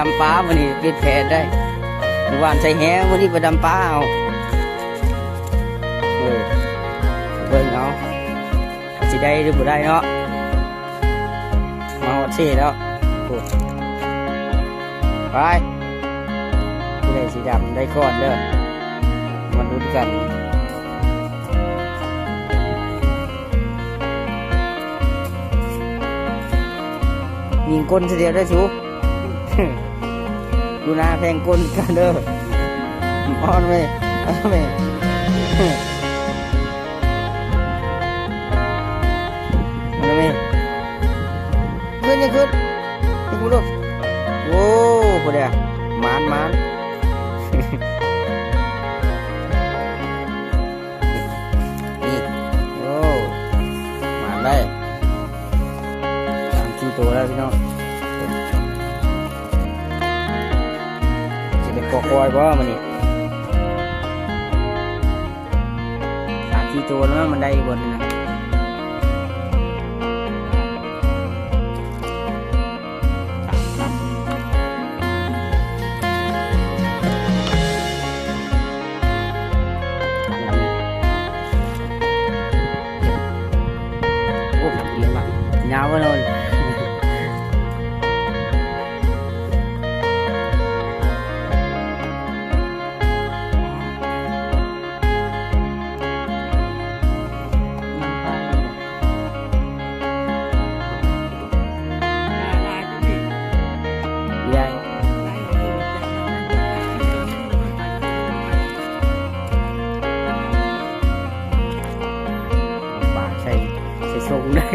ດຳປາ ມື້ນີ້ເປັນແຜນໄດ້ ມື້ວານໃສ່ແຫ ມື້ນີ້ໄປດຳປາເອົາ ເອີ ເບິ່ງເອົາ ຊິໄດ້ຫຼືບໍ່ໄດ້ເນາະ ມາຮອດເຊແລ້ວ ໂອ້ ໄປ ຜູ້ໃດຊິດຳໄດ້ກ່ອນເດີ ມາລຸ້ນກັນ ຍິງກົ້ນຊະດຽວເດີສູ ດູໜ້າແພງກົ້ນກັນເດີ ອ່ອນເວີຍ ອ່ອນເວີຍ ອ່ອນເວີຍ ຂຶ້ນ ຢ່າຂຶ້ນ ຂຶ້ນບໍ່ລຸ ໂອ້ ຜູ້ໃດ ມານ ມານ ນີ້ ໂອ້ ມາໄດ້ ສາມສີ່ໂຕແລ້ວພີ່ນ້ອງ ຊິເປັນກອກອຍບໍ່ມື້ນີ້ ສາມສີ່ໂຕແລ້ວ ມັນໄດ້ຢູ່ບໍ່ນີ້ນະ ໂອ້ ຍາວເວີ້ຍ ປາກໃສ່ ໃສ່ຊົງໄດ້